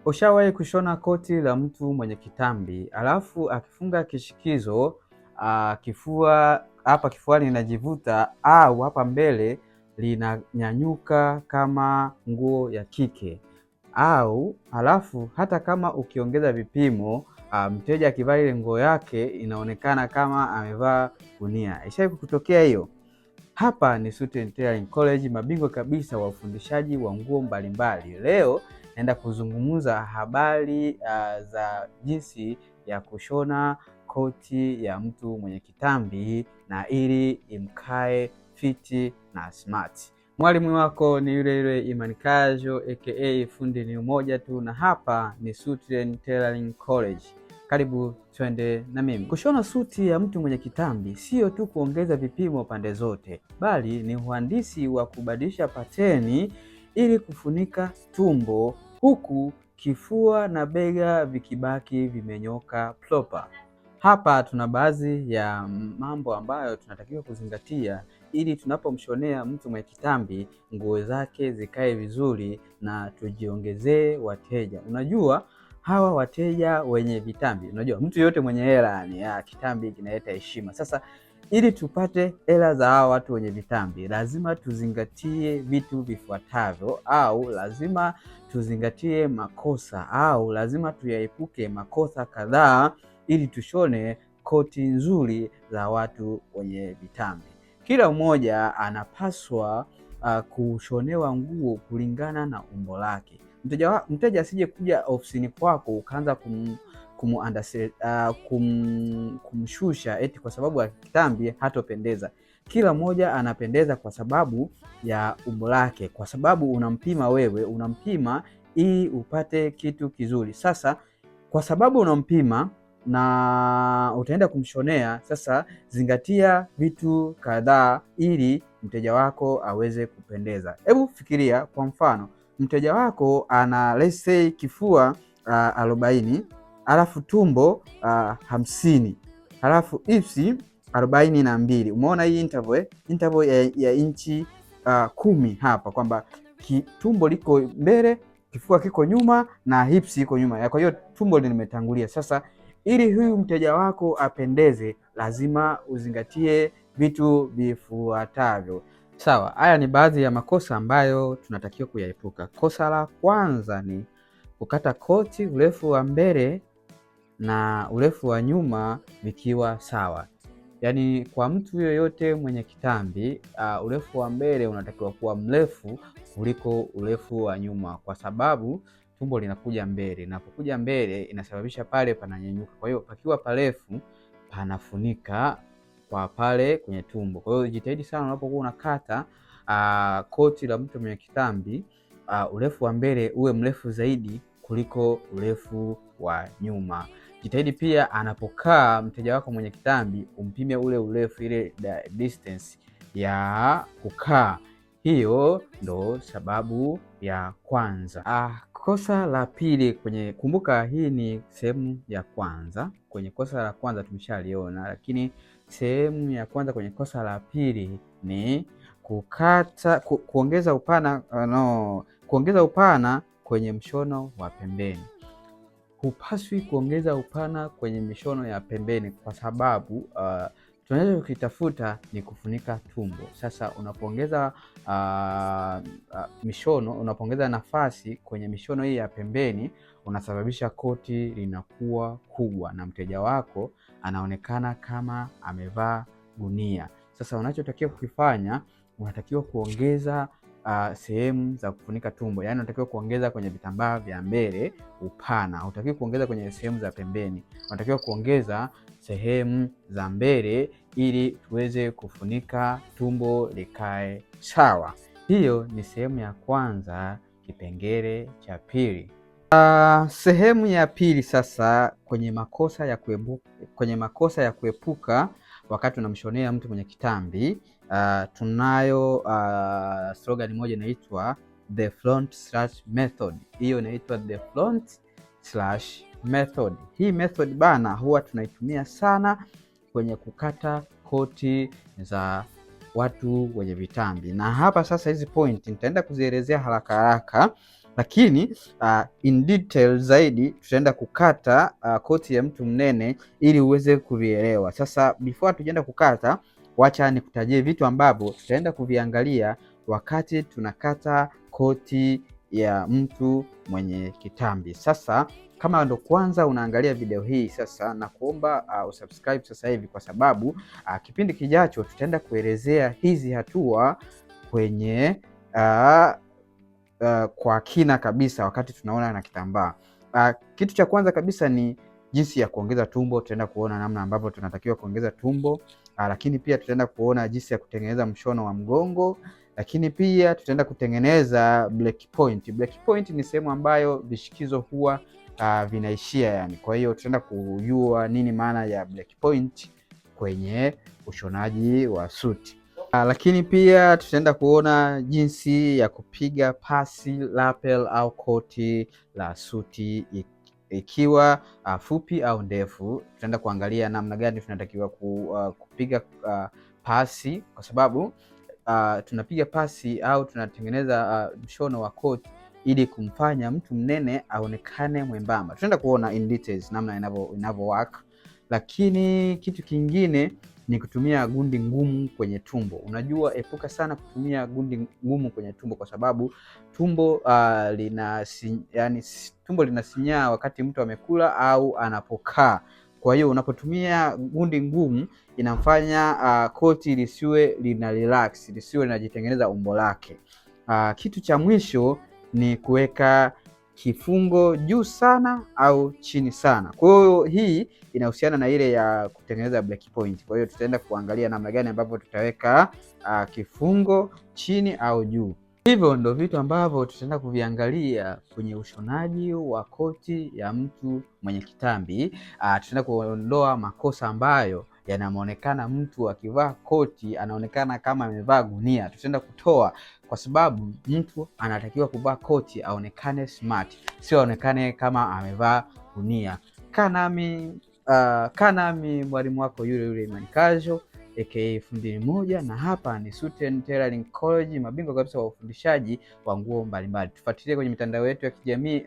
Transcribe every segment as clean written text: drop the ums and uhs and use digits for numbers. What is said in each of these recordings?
Ushawahi kushona koti la mtu mwenye kitambi alafu akifunga kishikizo kifua hapa kifuani linajivuta au hapa mbele linanyanyuka kama nguo ya kike, au halafu hata kama ukiongeza vipimo mteja akivaa ile nguo yake inaonekana kama amevaa gunia. Ishawahi kukutokea hiyo? Hapa ni Suit and Tailoring College, mabingwa kabisa wa ufundishaji wa nguo mbalimbali. Leo naenda kuzungumza habari za jinsi ya kushona koti ya mtu mwenye kitambi na ili imkae fiti na smart. Mwalimu wako ni yule yule Imani Kajo aka fundi ni umoja tu, na hapa ni Suit and Tailoring College. Karibu twende na mimi. Kushona suti ya mtu mwenye kitambi sio tu kuongeza vipimo pande zote, bali ni uhandisi wa kubadilisha pateni ili kufunika tumbo huku kifua na bega vikibaki vimenyoka proper. Hapa tuna baadhi ya mambo ambayo tunatakiwa kuzingatia ili tunapomshonea mtu mwenye kitambi nguo zake zikae vizuri na tujiongezee wateja. Unajua hawa wateja wenye vitambi, unajua mtu yote mwenye hela yani, ya kitambi kinaleta heshima. Sasa ili tupate hela za hawa watu wenye vitambi, lazima tuzingatie vitu vifuatavyo, au lazima tuzingatie makosa au lazima tuyaepuke makosa kadhaa ili tushone koti nzuri za watu wenye vitambi. Kila mmoja anapaswa kushonewa nguo kulingana na umbo lake. Mteja asije kuja ofisini kwako ukaanza kumshusha eti kwa sababu ya kitambi hatopendeza. Kila mmoja anapendeza kwa sababu ya umbo lake, kwa sababu unampima wewe, unampima ili upate kitu kizuri. Sasa kwa sababu unampima na utaenda kumshonea, sasa zingatia vitu kadhaa ili mteja wako aweze kupendeza. Hebu fikiria kwa mfano, mteja wako ana let's say kifua 40, alafu tumbo 50, alafu hips 42. Umeona hii interval eh? Interval ya inchi 10 hapa kwamba tumbo liko mbele, kifua kiko nyuma na hips iko nyuma. Kwa hiyo tumbo limetangulia. Sasa ili huyu mteja wako apendeze, lazima uzingatie vitu vifuatavyo. Sawa, haya ni baadhi ya makosa ambayo tunatakiwa kuyaepuka. Kosa la kwanza ni kukata koti urefu wa mbele na urefu wa nyuma vikiwa sawa. Yaani kwa mtu yoyote mwenye kitambi urefu wa mbele unatakiwa kuwa mrefu kuliko urefu wa nyuma, kwa sababu tumbo linakuja mbele. Linapokuja mbele inasababisha pale pananyenyuka. Kwa hiyo pakiwa parefu panafunika kwa pale kwenye tumbo. Kwa hiyo jitahidi sana unapokuwa unakata koti la mtu mwenye kitambi urefu wa mbele uwe mrefu zaidi kuliko urefu wa nyuma. Jitahidi pia anapokaa mteja wako mwenye kitambi umpime ule urefu, ile distance ya kukaa. Hiyo ndo sababu ya kwanza. Kosa la pili kwenye, kumbuka hii ni sehemu ya kwanza. Kwenye kosa la kwanza tumeshaliona, lakini sehemu ya kwanza kwenye kosa la pili ni kukata kuongeza upana kuongeza upana kwenye mshono wa pembeni. Hupaswi kuongeza upana kwenye mishono ya pembeni kwa sababu tunachokitafuta ni kufunika tumbo. Sasa unapoongeza mishono, unapoongeza nafasi kwenye mishono hii ya pembeni, unasababisha koti linakuwa kubwa na mteja wako anaonekana kama amevaa gunia. Sasa unachotakiwa kukifanya, unatakiwa kuongeza sehemu za kufunika tumbo, yaani unatakiwa kuongeza kwenye vitambaa vya mbele upana, hutakiwi kuongeza kwenye sehemu za pembeni, unatakiwa kuongeza sehemu za mbele ili tuweze kufunika tumbo likae sawa. Hiyo ni sehemu ya kwanza, kipengele cha pili. Sehemu ya pili sasa, kwenye makosa ya kuepuka, kwenye makosa ya kuepuka wakati unamshonea mtu mwenye kitambi tunayo slogan moja inaitwa the front slash method. Hiyo inaitwa the front slash method. Hii method bana, huwa tunaitumia sana kwenye kukata koti za watu wenye vitambi, na hapa sasa hizi point nitaenda kuzielezea haraka haraka. Lakini in detail zaidi tutaenda kukata koti ya mtu mnene ili uweze kuvielewa. Sasa before tujaenda kukata, wacha nikutajie vitu ambavyo tutaenda kuviangalia wakati tunakata koti ya mtu mwenye kitambi. Sasa kama ndo kwanza unaangalia video hii sasa, na kuomba usubscribe sasa hivi, kwa sababu kipindi kijacho tutaenda kuelezea hizi hatua kwenye kwa kina kabisa wakati tunaona na kitambaa. Kitu cha kwanza kabisa ni jinsi ya kuongeza tumbo. Tutaenda kuona namna ambavyo tunatakiwa kuongeza tumbo, lakini pia tutaenda kuona jinsi ya kutengeneza mshono wa mgongo, lakini pia tutaenda kutengeneza break point. Break point ni sehemu ambayo vishikizo huwa vinaishia yani. Kwa hiyo tutaenda kujua nini maana ya break point kwenye ushonaji wa suti. Lakini pia tutaenda kuona jinsi ya kupiga pasi lapel au koti la suti ikiwa fupi au ndefu. Tutaenda kuangalia namna gani tunatakiwa kupiga pasi, kwa sababu tunapiga pasi au tunatengeneza mshono wa koti ili kumfanya mtu mnene aonekane mwembamba. Tutaenda kuona in details namna inavyo work. Lakini kitu kingine ni kutumia gundi ngumu kwenye tumbo. Unajua, epuka sana kutumia gundi ngumu kwenye tumbo kwa sababu tumbo yani, tumbo linasinyaa wakati mtu amekula au anapokaa. Kwa hiyo unapotumia gundi ngumu inamfanya koti lisiwe lina relax, lisiwe linajitengeneza umbo lake. Kitu cha mwisho ni kuweka kifungo juu sana au chini sana. Kwa hiyo hii inahusiana na ile ya kutengeneza break point. Kwa hiyo tutaenda kuangalia namna gani ambavyo tutaweka kifungo chini au juu. Hivyo ndo vitu ambavyo tutaenda kuviangalia kwenye ushonaji wa koti ya mtu mwenye kitambi. Tutaenda kuondoa makosa ambayo yanaonekana mtu akivaa koti anaonekana kama amevaa gunia. Tutaenda kutoa, kwa sababu mtu anatakiwa kuvaa koti aonekane smart, sio aonekane kama amevaa gunia. Kaa nami mwalimu wako yule yule Imani Kajo aka fundi moja, na hapa ni Suiten Tailoring College, mabingwa kabisa wa ufundishaji wa nguo mbalimbali. Tufuatilie kwenye mitandao yetu ya kijamii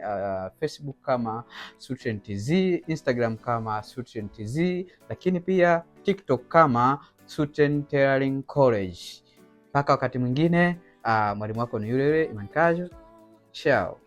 Facebook kama Suiten TZ, Instagram kama Suiten TZ, lakini pia TikTok kama Suiten Tailoring College. Mpaka wakati mwingine, mwalimu wako ni yule yule Imani Kajo. Ciao.